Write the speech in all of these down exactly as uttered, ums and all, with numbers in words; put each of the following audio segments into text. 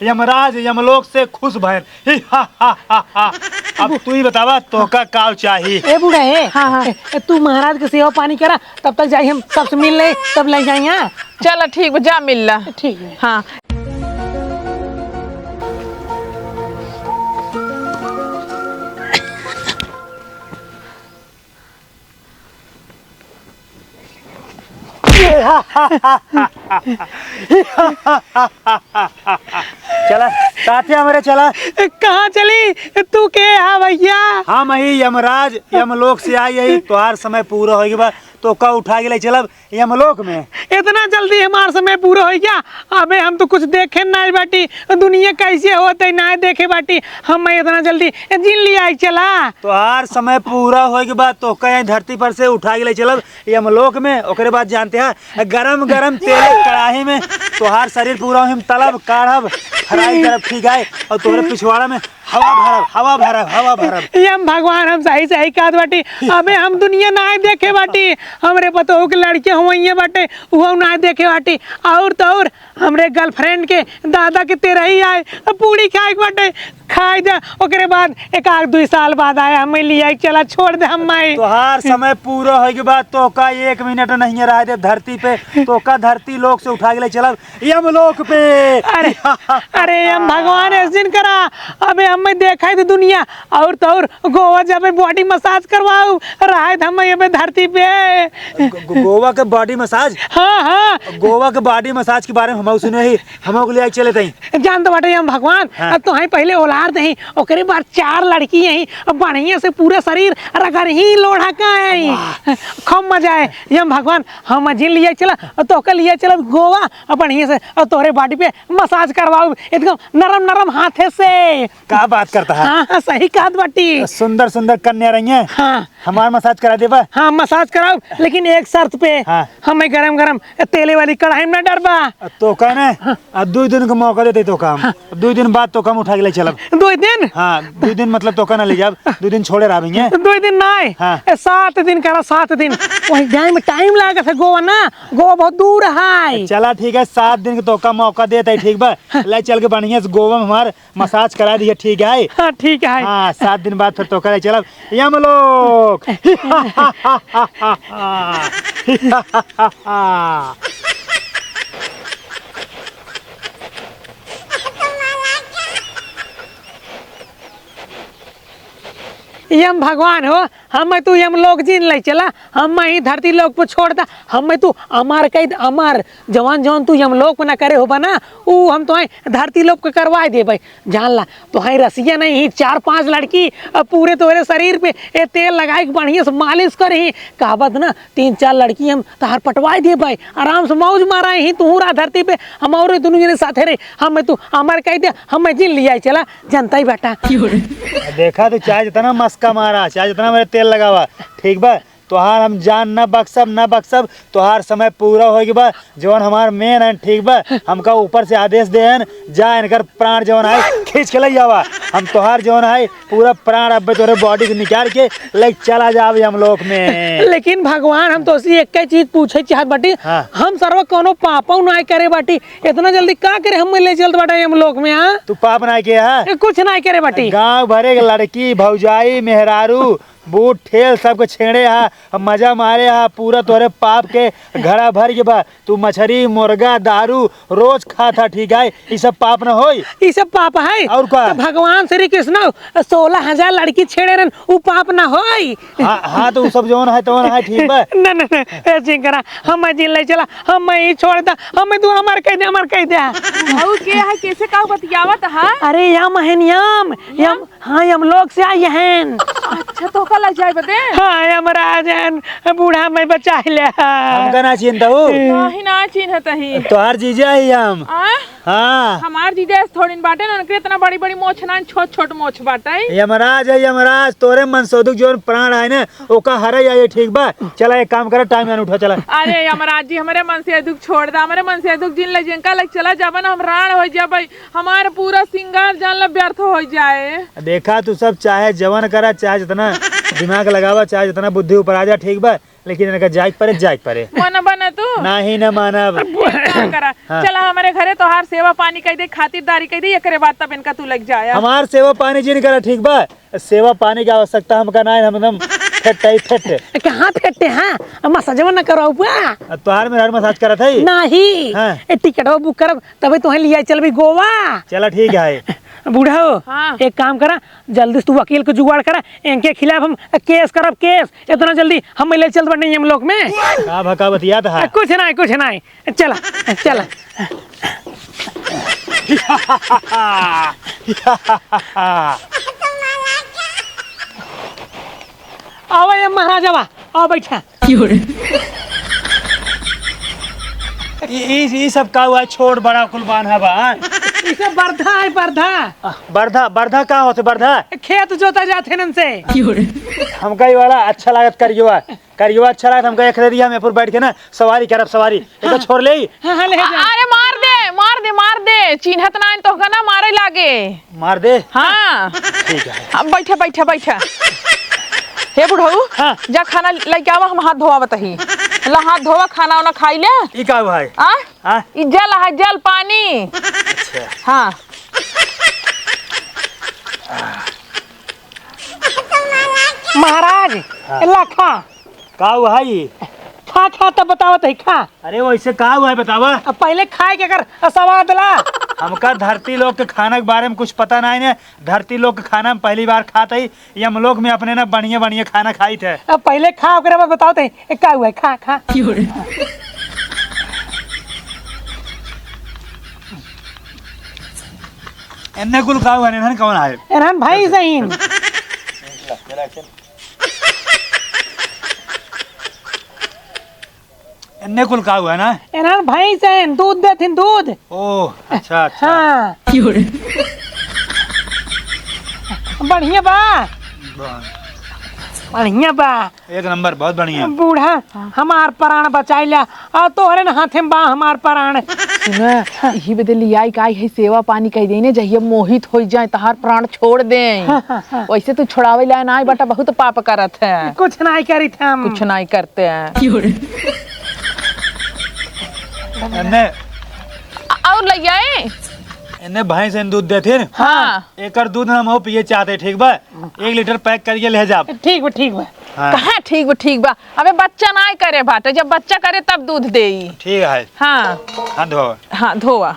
यमराज यमलोक से खुश भैन। ही हा हा हा हा। अब तू ही बतावा, तोहका काव चाही? ए बूढ़ा, ए, हाँ, हाँ। ए, ए, तू महाराज के सेवा पानी करा, तब तक जाई हम सबसे मिल ले, तब ले जाई, हाँ? चला ठीक बा, जा मिल ला। ठीक है। हाँ। चला, साथे हमरे चला। कहाँ चली? तू के हा भैया? हम ही यमराज, यमलोक से आई है। तोहार समय पूरा होइगे बा, तोका उठा के ले चलब यमलोक में। इतना जल्दी हमार समय पूरा होइ गया? अबे हम तो कुछ देखे नाहीं बाटी, दुनिया कैसे होत है नाहीं देखे बाटी। हम इतना जल्दी जिन लियाई चला। तोहार समय पूरा होइगे बा, तोका यहीं धरती पर से उठा के ले चलब यमलोक में। ओकरे बाद जानते हैं, गरम गरम तेल कढ़ाई में तोहार शरीर पूरा हम तलब, काढ़ब, फ्राई करब, ठीक है, और तोहरे पिछवाड़ा में हवा भरब, हवा भरब, हवा भरब। यम भगवान, हम सही सही कहत बाटी। अबे हम दुनिया नाहीं देखे बाटी, हमरे पतोह के लड़के हुवइये बाटे, उहो नाहीं देखे बाटी। और तो और हमरे गर्लफ्रेंड के दादा के तेरही आए, अब पूड़ी खाए के बाटे, खाए दे, ओकरे बाद एक आध दुई साल बाद आए, हमें लियाई चला, छोड़ दे हम माई। तोहार समय पूरा होइगे बा, तोका एक मिनट नहीं रह दे धरती पे, तोका धरती लोक से उठा के ले चलब यमलोक पे। अरे, अरे यम भगवान, ऐसे जिन करा, अबे हमें देखा है तो दुनिया, और तो और गोवा जाबे बॉडी मसाज करवाऊ, रहा है तो हम ये पे धरती पे। गो-, गो-, गोवा के बॉडी मसाज? हाँ, हाँ। गोवा के बॉडी मसाज के बारे में हम सुने ही, हम लोग ले आई चले तई। जान तो बाटे हम भगवान, हाँ। अब तो हैं पहले औलाद नहीं, ओकरे बाद चार लड़की हैं, अब बढ़िया से पूरा शरीर रगड़ ही लोढ़ा का है। वाह। खूब मजा आए। ये हम भगवान, हम जिन लिए चला, और तोहके लिए चला गोवा, और बढ़िया से, और तोहरे बॉडी पे मसाज करवाऊ, एकदम नरम नरम हाथे से। का बात करता है? हाँ, हाँ, सही कहत बाटी। सुंदर सुंदर कन्या रही हैं। हाँ। हमार मसाज करा देबा? हाँ, मसाज कराऊ, लेकिन एक शर्त पे। हाँ। हमें गरम गरम तेले वाली कढ़ाई में ना डरबा। तो का ना, हाँ। आ, दुई दिन का मौका देते तो काम। हाँ। दुई दिन बाद तो काम उठा के ले चलब। दुई दिन? हाँ, दुई दिन मतलब तो का ना ले जाब, दुई दिन छोड़े रह भैया। दुई दिन ना है। हाँ। ए, सात दिन करा, सात दिन। वही जाए में टाइम लागत है गोवा ना, गोवा बहुत दूर है। चला ठीक है, सात दिन के तो का मौका देते, ठीक बा? हाँ। ले चल के बढ़िया से गोवा में हमार मसाज करा दिया, ठीक है? हाँ, ठीक है। हाँ, सात दिन बाद फिर तो करे चलब यमलोक। यम भगवान हो, हमें तू यमलोक जिन ले चला, हमें ही धरती लोक पर छोड़ दा, हमें तू अमर कैद, अमर। जवान जवान तू यमलोक पर ना करे होबा ना, ऊ हम तोहे धरती लोक के करवाए देबे। जान ला, तोहे रसिया नहीं ही, चार पांच लड़की, अब पूरे तोहरे शरीर पे ए तेल लगाए के बढ़िया से मालिश करही। कहबत ना, तीन चार लड़की हम तहार पटवाए देबे, आराम से मौज मारा ही, तू रहा धरती पे, हम और दुनू जने साथे रहे। हमें तू अमर कैद, हमें जिन लियाई चला, जनता ही बेटा। देखा, तू चाहे जितना मस्का मारा, चाहे जितना मेरे तेल लगावा, ठीक बा? तोहार हम जान न बख्शब, न बख्शब। तोहार समय पूरा होइगे बा। जवन हमार मेन है, ठीक बा, हमका ऊपर से आदेश दे हैं, जा इनकर प्राण जवन है खींच के ले आवा। हम तोहार जवन है पूरा प्राण अब तोरे बॉडी से निकाल के ले चला जाब यमलोक में। लेकिन भगवान, हम तोसे एक चीज पूछे चाहत बाटी। हाँ। हम सरवा कोनो पापौ नाय करे बाटी, इतना जल्दी का करे हमें ले चलत बाटा यमलोक में, हाँ? तू पाप नाय किया है? ए, कुछ नाय करे बाटी। गांव भरे के लड़की, भौजाई, मेहरारू, बूढ़ ठेल सबके छेड़े हा, मजा मारे हा, पूरा तोरे पाप के घड़ा भर के बा। तू मछरी, मुर्गा, दारू रोज खाता, ठीक है? ई सब पाप न होई? ई सब पाप है? और का? तो भगवान श्री कृष्ण सोलह हजार लड़की छेड़े रहन, ऊ पाप न होई? हाँ, हाँ, तो ऊ सब जौन है, तौन है, ठीक बा? न, न, न, ए, जिन करा, हम जिन ले चला, हम ही छोड़ दा, हम तू अमर कह दे, अमर कह दे। भाऊ के है, कैसे का बतियावत है? अरे याम है याम, याम, याम? हाँ, यमलोक से आई हैं। अच्छा, तो का लग जाए बदे? हाँ, यमराज हैं, बूढ़ा मैं बचा ले। हमका ना चिन्हत हो? नहीं, ना चिन्हत ही। तोहार जीजा ही हम। आ? हाँ। हमार जीजा ऐसे थोड़ी न बाटे ना, उनके इतना बड़ी बड़ी मोछ ना, छोट छोट मोछ बाटे। यमराज है, यमराज, तोरे मनसोदुक जोन प्राण आए ना, ओका हरे आए, ठीक बा? चला, एक काम करा, टाइम यान उठा, चला। अरे यमराज जी, हमरे मनसेदुक छोड़ दा, हमरे मनसेदुक जिन ले, जिनका लग चला जाबा ना, हम राण हो जाबे। हमार पूरा सिंगार जान ला व्यर्थ हो जाए। देखा, तू सब चाहे जवन करा, चाहे जितना दिमाग लगावा, चाहे जितना बुद्धि ऊपर आ जा, ठीक बा, लेकिन इनका जाए के परे, जाए के परे। मन बना तू? नाही न मानब। एक काम करा, हाँ। चला हमरे घरे तोहार सेवा पानी कइ दे, खातिरदारी कइ दे, एकरे बाद तब इनका तू लग जाया। हमार सेवा पानी जिन करा, ठीक बा? सेवा पानी के आवश्यकता हमका ना है, हम एकदम फिट है, फिट। कहाँ फिट है? हाँ, मसाजवा न कराऊ बा। अब तोहार मेहरारू मसाज करत है? नाही। हाँ। ए, टिकटवा बुक करब, तबे तोहे लिया चलबी गोवा। चला ठीक है। बूढ़ा हो, हाँ। एक काम करा, जल्दी से तू वकील के जुगाड़ करा, इनके खिलाफ हम केस करब, केस। इतना जल्दी हम ले चलत बाटे यमलोक में। का भका बतियात है? कुछ नाही, कुछ नाही। चला, चला। आवा ये महाराज, आवा, आवा बैठा। ई, ई, ई सब का हुआ? छोट बड़ा कुल बान्हा बा, हाँ? ई सब बरधा है, बरधा। आ, बरधा, बरधा का होते, बरधा? खेत जोता जात है इनसे। हमका ई वाला अच्छा लागत, करियवा। करियो अच्छा लागत हमका, एक दे दिया, हम एपुर बैठ के ना सवारी करब, सवारी। एका हाँ। छोड़ ले। हाँ, हाँ, ले जा। अरे मार दे, मार दे, मार दे, चिन्हत नाइन तोहका ना मारे लागे। मार दे। हाँ। ठीक है। अब बैठा, बैठा, बैठा। हे बुढ़ऊ, हाँ। जा खाना लइके आवा, हम हाथ धोवा बताही। ला हाथ धोवा, खाना वाना खाई ले। ई का भाई? आ? हाँ। ई जल है, जल पानी। अच्छा। हाँ। महाराज, हाँ। ला खा। का हुआ है ई? खा, खा, तब बतावत है, खा। अरे, वैसे का हुआ है, बतावा। अब पहले खाए के अगर स्वाद ला। हमका धरती लोग के खाना के बारे में कुछ पता नहीं ने। धरती लोग के खाना हम पहली बार खात हई। यमलोक में अपने ना बढ़िया, बढ़िया खाना खाइत है। अब पहले खा, ओकरे बाद बतावत है, ए, का हुआ है, खा, खा। एन्ने कुल का हुआ है, एन्हन कौन आए? एन्हन भैंस हईन। एन्ने कुल का हुआ है ना? एन्हन भैंस हईन, दूध देथिन, दूध। ओह, अच्छा, अच्छा। हाँ। बढ़िया बा। बढ़िया बा। एक नंबर, बहुत बढ़िया। बूढ़ा, हमार प्राण बचाइला, आ तोहरे न हाथे में बा हमार प्राण। सुना, यही बदे लियाई का आई है, सेवा पानी कह देने, जहिया मोहित हो जाए, तहार प्राण छोड़ दे। हाँ, हाँ, हाँ। वैसे तू छोड़ावे ला ना आई बाटा, बहुत पाप करत है। कुछ नहीं करित हम। कुछ नहीं करते हैं। एन्ने और ले आए? एन्ने भैंस एन दूध देथिन। हाँ। एकर दूध हम हो पिए चाहते, ठीक बा? एक लीटर पैक करिए ले जाब। ठीक बा, ठीक बा। हाँ। कहाँ ठीक बा, ठीक बा? अबे बच्चा नाय करे बाटे, जब बच्चा करे तब दूध देई। ठीक है। हाँ। हाथ धोवा। हाँ, धोवा।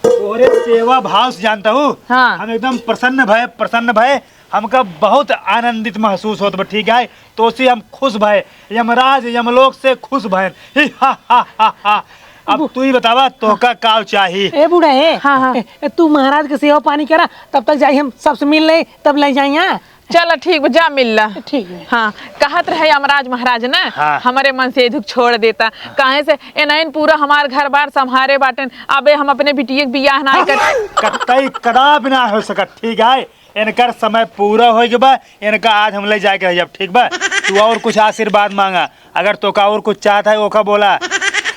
तोरे सेवा भाव से जानता हूँ। हाँ। हम एकदम प्रसन्न भय, प्रसन्न भय। हमका बहुत आनंदित महसूस होत बा, ठीक है? तो से हम खुश भए, यमराज यमलोक से खुश भएन। ही हा हा हा हा। अब बु- तू ही बतावा, तोहका काव चाही? ए बूढ़ा, ए, हाँ, हाँ। ए, ए, तू महाराज के सेवा पानी करा, तब तक जाई हम सबसे मिल ले, तब ले जाई यहाँ। चल ठीक बा, जा मिल ला। ठीक है। हाँ, कहत रहे यमराज महाराज ना, हाँ। हमरे मनसेधु के छोड़ देता, काहे से एनैन पूरा हमार घर बार संभारे बाटेन, अबे हम अपने बिटिया के बियाह ना कर। कतई कदापि ना हो सकत, ठीक है? इनकर समय पूरा होइ गवा, इनका आज हम ले जाए के रह जाब, ठीक बा? तू और कुछ आशीर्वाद मांगा, अगर तोका और कुछ चाहत है, ओका बोला।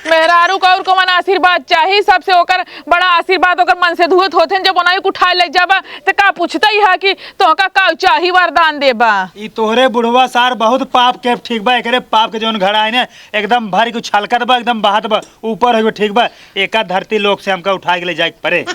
मेहरारू का और कौन आशीर्वाद चाही? सबसे ओकर बड़ा आशीर्वाद ओकर मनसेधुए होत हैं, जब ओनाई के उठा ले जाबा, त का पूछता ही है कि तोहका का चाही वरदान देबा? ई तोहरे बुढ़वा सार बहुत पाप के, ठीक बा? एकरे पाप के जौन घड़ा है ना, एकदम भर के छलकत बा, एकदम बहत बा। ऊपर है वो, ठीक बा, एका धरती लोक से हमका उठा के ले जाए के पड़े।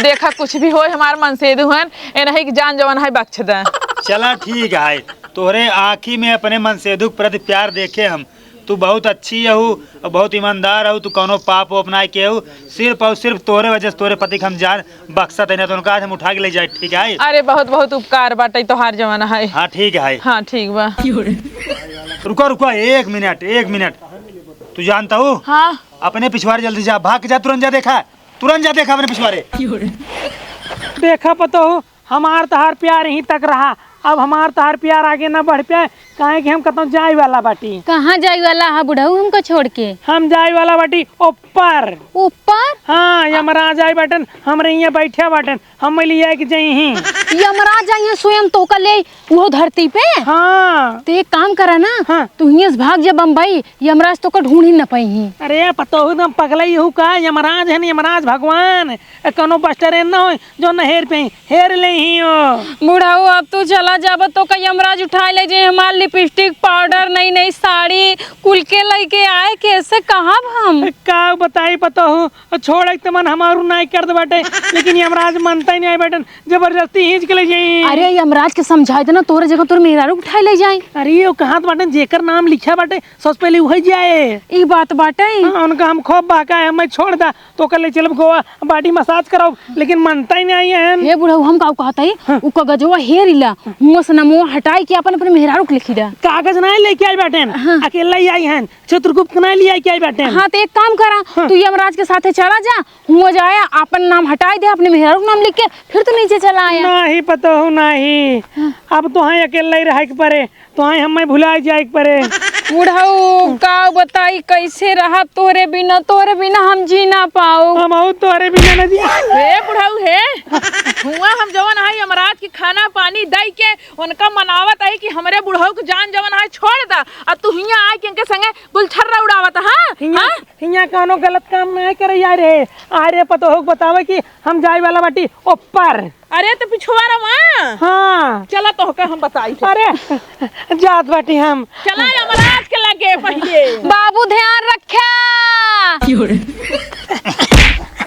देखा, कुछ भी होए, हमार मनसेधु हन, एनही के जान जवन है बख्श दे। चला, ठीक है, तोहरे आँखी में अपने मनसेधु के प्रति प्यार देखे हम। तू बहुत अच्छी हऊ, बहुत ईमानदार हऊ, तू कौनो पाप वाप ना किए हऊ, सिर्फ और सिर्फ तोहरे वजह से तोहरे पति के हम जान बख्शत है, ना तो उनका आज हम उठा के ले जाए, ठीक है? अरे, बहुत बहुत उपकार बाटे तोहार जवन है। हाँ, ठीक है। हाँ, ठीक बा। रुका, रुका, एक मिनट, एक मिनट। तू जानता हूँ? हाँ। अपने पिछवारे जल्दी जा, भाग के जा, तुरंत जा देखा, तुरंत जा देखा अपने पिछवारे। देखा पतोहू, हमार तहार प्यार यहीं तक रहा, अब हमार तहार प्यार आगे न बढ़ पाए, काहे कि हम कतौ जाए वाला बाटी। कहाँ जाए वाला हा बुढ़ऊ हमको छोड़ के? हम जाए वाला बाटी ओ ऊपर। ऊपर? हाँ, यमराज आए बाटन, हमरे हियाँ बैठे बाटन, हम ले आए के जइहीं। यमराज आइहैं स्वयं तोका ले, उहो धरती पे? हाँ। तो एक काम करा ना, हाँ। तू हियाँ से भाग जा बम्बई, यमराज तोका ढूंढ ही न पइहीं। अरे पतोहू, एकदम पगलई हऊ का? यमराज हन, यमराज भगवान। ए, कौनो बस ट्रेन न होई जो न हेर पइहीं, हेर लेइहीं ओ। बुढ़ऊ, अब तू चला जाबा तोका यमराज उठाए ले जइहैं, हमार लिपस्टिक, पाउडर, नई नई साड़ी, कुल के लइके आए, कैसे कहब हम? का बताई पतोहू, छोड़े के त मन हमारू नाई करत बाटे, लेकिन यमराज मनतै नाई बाटन, जबरदस्ती हींच के ले जाई। अरे यमराज के समझाए दे ना, तोरे जगह तोर मेहरारू के उठाए ले जाए। अरे ओ कहत बाटन जेकर नाम लिखा बाटे सबसे पहले उहै जाए। ई बात बाटे। हाँ, उनका हम खूब बहकाए, हमें छोड़ दा, तोका ले चलब गोवा, body massage कराउब, लेकिन मनतै नाई है। हे बुढ़ऊ, हम काउ कहत हई, हाँ। उ कागजवा हेर इला, हुआँ से नमवा हटाई के अपन, अपन मेहरारू के लिखी दा। कागज नाई लेके आई बाटेन, हाँ। अकेला ही आई हैं, चित्रगुप्त नाई ले आई के आई बाटेन। हाँ, तो एक काम करा, हाँ। तू यमराज के साथे चला जा, हुआँ जाया, अपन नाम हटाई दे, अपने मेहरारू के नाम लिख के, फिर तू नीचे चला आया। नाहीं पतोहू, नाहीं। हाँ। अब तोहैं अकेला ही रहे के परे, तोहैं हमें भुलाए जाए के परे। बुढ़ऊ, का बताई, कैसे रहा तोरे बिना, तोरे बिना हम जी ना पाउब। हमहू तोरे बिना ना जी। हे बुढ़ऊ हे, हुआँ हम जवन है यमराज के खाना पानी दई के उनका मनावत है कि हमरे बुढ़ऊ के जान जवन है छोड़ दा, और तू हियाँ आए के इनके संगे गुलछर्रा उड़ावत, हाँ? हियाँ, हाँ? हियाँ कौनो गलत काम नाहीं करे यार रे। अरे पतोहू के बतावे कि हम जाए वाला बाटी ऊपर। अरे तो पिछुआरवा। हाँ। चला तोहका हम बताई थे। अरे जात बाटी हम। चला यमराज के लगे पहिले। बाबू ध्यान रख्या।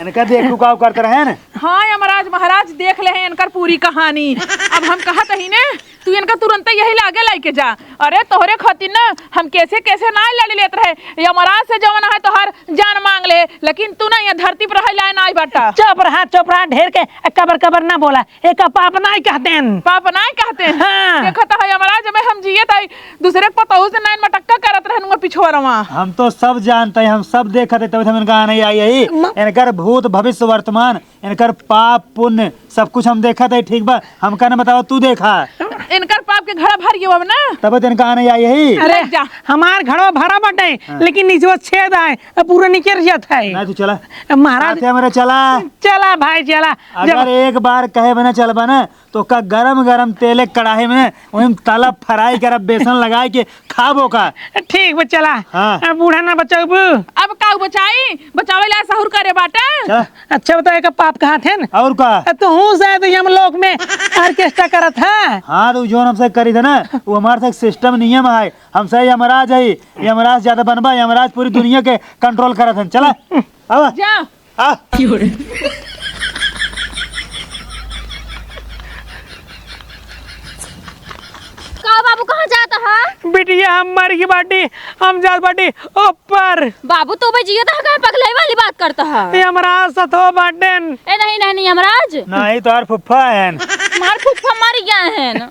इनका देखू का करत रहेन। हाँ यमराज महाराज देख लेहैं इनकर पूरी कहानी। अब हम कहत ही ने तू इनका तुरंते यही लागे लाइके जा। अरे तोहरे खातिर ना हम कैसे कैसे नाई लड़ लेत रहे। यमराज से जवन है तोहार जान माँग ले, लेकिन तू ना ये धरती पर रहे लाए नाई बाटा। चुप रहा, चुप रहा, ढेर के कबर कबर ना बोला। एक पाप नाई कहतेन। पाप नाई कहतेन? हाँ। देखत है यमराज में हम जियत है, दूसरे के पतोहू से नाई मटक्का करत रहन हुआँ पिछुआरवा। हम तो सब जानत है, हम सब देखत है, तभी तो हम इनका आने आई है। म- इनकर भूत भविष्य वर्तमान इनकर पाप पुण्य सब कुछ हम देखत है, ठीक बा? हमका न बतावा, तू देखा। इनकर पाप के घड़ा भर गयो अब ना। तब तो इनका आने आई यही। अरे, लग जा। हमार घड़वा भरा बाटे, हाँ। लेकिन नीचवा छेद आए, अब पूरा निकर जात है। ना, तू चला। महाराज। साथे हमरे चला। चला भाई, चला। अगर जब एक बार कहे बिना चलबा ना, तो का गरम गरम तेले कड़ाही में वही तला fry करब, बेसन लगाए के खाबो का? ठीक बा, चला। हाँ। अब बूढ़ा ना बचाउबू। अब का बचाई? बचावे ला सहूर करे बाटा। चला। अच्छा बताओ, एक पाप कहा थे न? और का? अब तो हूँ शायद यमलोक में orchestra करत है। हाँ, तो जो हमसे करी थे ना, वो हमारे से system नियम है। हमसे यमराज है, यमराज ज्यादा बनबा, यमराज पूरी दुनिया के control करत है। चला, अब। जा। आ? का बाबू, कहाँ जात ह? बिटिया, हम मर गई बाटी, हम जात बाटी ऊपर। बाबू, तू बे जियत ह, कहाँ पगलाई वाली बात करत ह? यमराज सथो बाटेन। ए, नहीं, नहीं, नहीं, यमराज। नहीं, तोहार फुफ्फा हन। हमार फुफ्फा मर गया हन।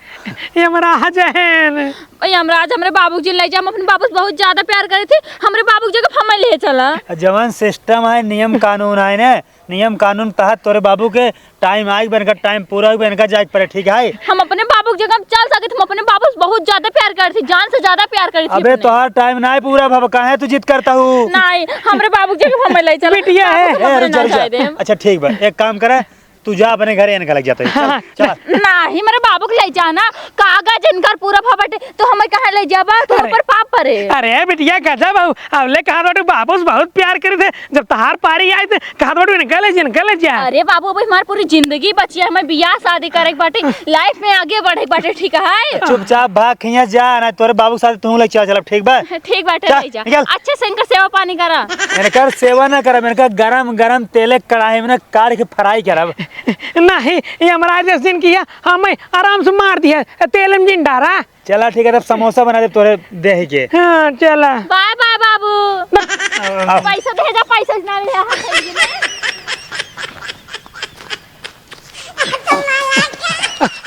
यमराज हन। ए, यमराज, हमरे बाबू जी ले जा, हम अपने बाबू से बहुत ज्यादा प्यार करे थे, हमरे बाबू जी के हमें ले चला। जवन system है, नियम कानून है ना, नियम कानून तहत तोरे बाबू के time आइक बा, इनका time पूरा होइक बा, इनका जाइक परे, ठीक है? हम अपने बाबू के जगह चल सकित, हम अपने बाबू से बहुत ज्यादा प्यार करत ही, जान से ज्यादा प्यार करत ही अबे, अपने। तोहार time नाहीं पूरा भवा, काहे तू जिद करत हू? नाहीं, हमरे बाबू के जगह हमें ले चल। बिटिया है। बाबू के ए, हमें रुक जा, ना रुक जा। जाए दे। अच्छा, ठीक बा, एक काम करे, तू जा अपने घरे, इनका लग जाता है। चल, हाँ। चल। नाहीं, हमरे बाबू के ले जाना, कागज इनकर पूरा भवा बाटे, तो हमें कहाँ ले जाबा? तू अरे। ऊपर पाप परे। अरे बिटिया, गजब हऊ। अबले कहा बाटू बाबू से बहुत प्यार करी थे, जब तहार पारी आई थे, कहा बाटू इनका ले जा, इनका ले जा। अरे बाबू, अभी हमार पूरी जिंदगी बची है, हमें बियाह शादी करे के बाटे, life में आगे बढ़े के बाटे, ठीक है? चुपचाप भाग, हियाँ जा, ना तोरे बाबू के साथ तू ले चल, चल, ठीक बा? ठीक बाटे, जा, ले जा। निकल। अच्छे से इनका सेवा पानी करा। इनकर सेवा ना करब, इनका गरम गरम तेले कड़ाही में ना काढ़ के fry करब। नाहीं, यमराज जैसे दिन किया, हमें आराम से मार दिया, तेल में जिन डारा। चला ठीक है, तब समोसा बना दे तोरे देह के। हाँ, चला। Bye bye बाबू। आओ। पैसा दे जा, पैसा ना ले, हाँ, खरीदी में।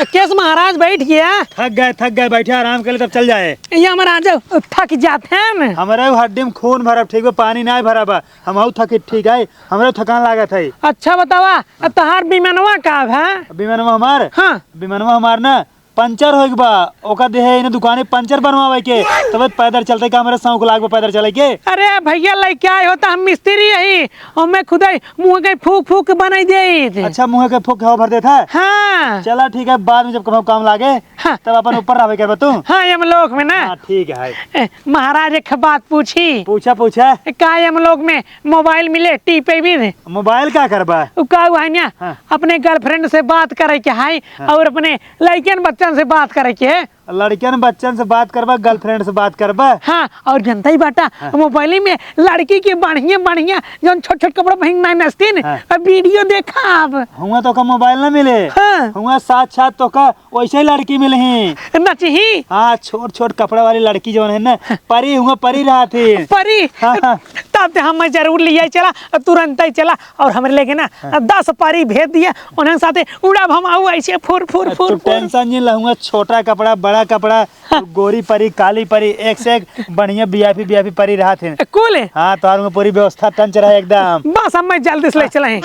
केस महाराज बैठ गया। थक गए, थक गए, बैठे आराम कर ले, तब चल जाए। यमराज थक जात हैं। हमरे हड्डी में खून भरब, ठीक बा, पानी नाहीं भरब, हम थके, ठीक है, हमरे थकान लागत है। अच्छा बतावा, तहार विमनवा का भा? विमनवा हमार? हाँ। विमनवा हमार ना, पंचर होइक बा, ओका देहे इन्हें दुकाने पंचर बनवावे के, तब पैदल चलते का हमरे शौक लाग बा पैदल चले के। अरे भइया, लइके आए हो त हम मिस्त्री हई, ओमे खुदई मुँह के फूक फूक के बनाई देइत। अच्छा, मुँह के फूक हवा भर देत है? हाँ। चला ठीक है, बाद में जब कभो काम लागे, हाँ। तब अपन ऊपर रहबे करबे तू। हाँ, यमलोक में ना। हाँ, ठीक है। ए, महाराज, एक बात पूछी? पूछा, पूछा। का यमलोक में मोबाइल मिले, टीपे भी? मोबाइल का करबा? उ का हुआ है ना, हाँ। अपने गर्लफ्रेंड से बात करे के है हाँ। और अपने लड़कियन बच्चन से बात करे के है। लड़कियन बच्चन से बात करबा, गर्लफ्रेंड से बात करबा? हाँ, और जनता ही बाटा, हाँ। मोबाइल में लड़की के बढ़िया बढ़िया जौन छोट छोट कपड़ा पहन नाई नस्तीन, हाँ। अब वीडियो देखब। हुआ तोका मोबाइल ना मिले, हाँ। हुआ साक्षात तोका वैसे ही लड़की मिलही। नचही? हाँ, छोट छोट कपड़ा वाली लड़की जौन है ना, परी हुआ परी रहत ही। परी? हाँ, हाँ। तब ते हम जरूर लिया चला, तुरंत ही चला, और हमरे लेके ना हाँ। दस परी भेज दिया, उन्हें साथे उड़ब हम आऊ ऐसे फुर फुर फुर तू फुर। टेंशन नहीं लहूंगा, छोटा कपड़ा, बड़ा कपड़ा, हाँ। गोरी परी, काली परी, एक से एक बढ़िया वीआईपी वीआईपी परी रहत है। कुल? हाँ, तोहार में पूरी व्यवस्था टंच रहे एकदम। बस हम मैं जल्दी से ले चला ही।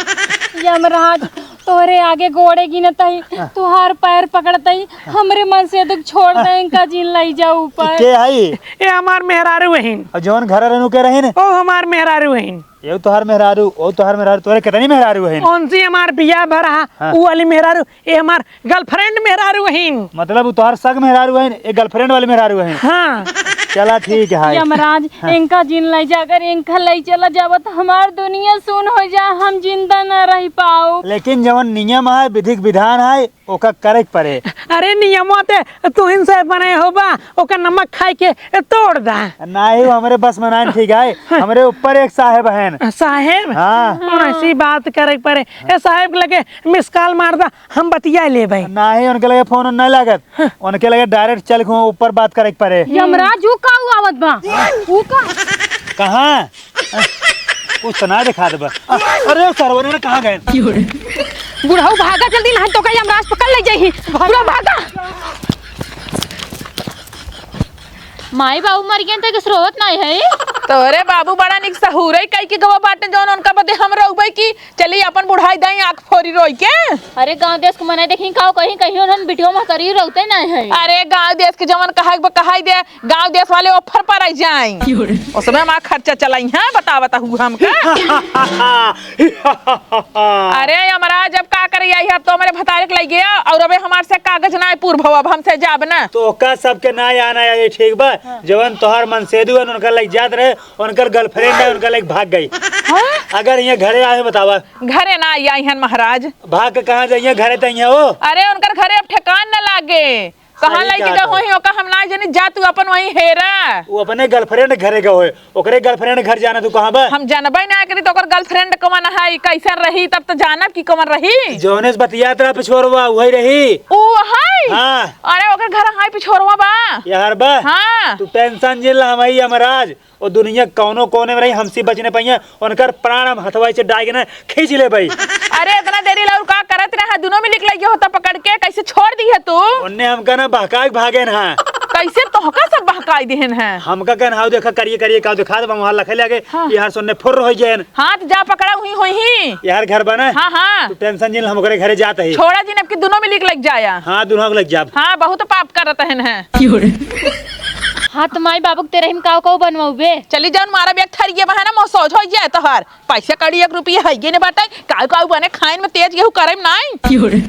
यमराज, तोहरे आगे गोड़े गिनत हई, हाँ। तुहार पैर पकड़त हई, हमरे मनसेधू के छोड़ दे, इनका जिन लई जाओ ऊपर। के हई? ए हमार मेहरारू हईन। और जौन घर रहनु के रहीन? ओ हमार मेहरारू हईन। ये तोहार मेहरारू, ओ तोहार मेहरारू, तोहरे कितनी मेहरारू हईन? कौन सी हमार बियाह भरा, हाँ। उ वाली मेहरारू, ए हमार गर्लफ्रेंड मेहरारू हईन। मतलब उ तोहार सग मेहरारू हईन, ए गर्लफ्रेंड वाली मेहरारू हईन? हाँ। चला ठीक है। यमराज, हाँ। इनका जिन लई जा, अगर इनका लई चला जावा त हमार दुनिया सुन हो जा, हम जिंदा ना रह पाओ। लेकिन जवन नियम है, विधिक विधान है, ओका करे के पड़े। अरे नियमो ते तुहिन से बने होबा, ओका नमक खाए के तोड़ दा। नाही, वो हमरे बस में नाही ठीक है, हमरे ऊपर एक साहेब हैं। साहेब? हाँ। ऐसी बात करे के पड़े। ए साहेब के लगे मिस कॉल मार दा, हम बतिया लेबे। नाही, उनके लगे फोन नहीं लागत। उनके लगे डायरेक्ट चल के ऊपर बात करे के पड़े। यमराज, ऊ का ऊ आवत बा? ऊ का? कहाँ? कुछ तो ना दिखा देबा। अरे सरवने ने कहाँ गए? बुढ़ऊ भागा जल्दी, ना तो का यमराज पकड़ ले जाई। बुढ़ऊ भागा। माई बाबू मर गए तो किस रोवत नहीं है? तोरे बाबू बड़ा निक सहूरे कई के गवा बाटे, जौन उनका बदे हम रोवै की चली अपन बुढ़ाई दाई आँख फोरी रोई के। अरे गाँव देश के मने देखी का कहीं, कहीं उन्हन बिटियो महतरी रोते नहीं है। अरे गाँव देश के जवन कहाई बा कहाई दे, गाँव देश वाले ऑफर पर आई जाई। क्यों रे? उसमें हमारा खर्चा चलाई है, बता बता हु हमका। अरे यमराज, अब का करी आई, अब तो हमारे भतारे के लई गया और अबे हमार से कागज ना पूर भवा, अब हमसे जाब ना। तो का सबके ना आना है, ये ठीक बा? हाँ। जवन तोहार मनसेदू है, उनका लई जात रहे, उनकर गर्लफ्रेंड है, उनका लई भाग गई। हाँ? अगर ये घरे आए बतावा। घरे ना आई, आई हन महाराज। भाग के कहाँ जाइए, घरे तो यहाँ हो। अरे उनकर घरे अब ठेकान न लागे। कहाँ अरे लइके जात गए हो। होई, ओका हम ना जानी, जा तू अपन वहीं हेरा। वो अपने गर्लफ्रेंड घरे गए होए, ओकरे गर्लफ्रेंड घर जाना तू कहाँ बा? हम जानबे ना करी तो ओकर गर्लफ्रेंड कवन है, कैसन रही, तब तो जानब कि कवन रही। जौने से बतियात रहा पिछोरवा, वही रही। ऊ है? हाँ। अरे ओकर घर है पिछोरवा बा। यार बा? हाँ। तू टेंशन जिन ला, हम आई यमराज। ओ दुनिया कौनो कोने में रही, हमसे बच न पाइए। उनकर प्राण हम हथवा से डाल के ना खींच लेबे। अरे इतना देरी ला और का करत रहा, दुनो मिली के लइके होता पकड़ के, कैसे छोड़ दी है तू? उनने हमका ना बहकाए के भागेन हा। कैसे तोहका सब बहकाई देहन है? हमका कहन हाउ देखा करिए करिए का दिखा दे, वहाँ लखे लगे, हाँ। यार सुनने फुर्र हो गए। हाँ तो जा पकड़ा हुई हुई ही। यार घर बना। हाँ, हाँ। तू टेंशन जिन, हम ओकरे घरे जात ही। छोड़ा जिन, अब की दुनो मिली के लग जाया। हाँ, दुनो के लग जाब। हाँ, बहुत पाप करत हन है। क्यों रे? हाँ, तो माई बाबू के तेरे हम काऊ काऊ बनवाऊ बे? चली जाउन मारा बेग थरिये बहाना, मोह सोच हो जाए तोहार। पैसा कड़ी एक रुपया है ये ने बाटे, काऊ काऊ बने खाइन में तेज गेहूं करे में नाई। क्यों रे?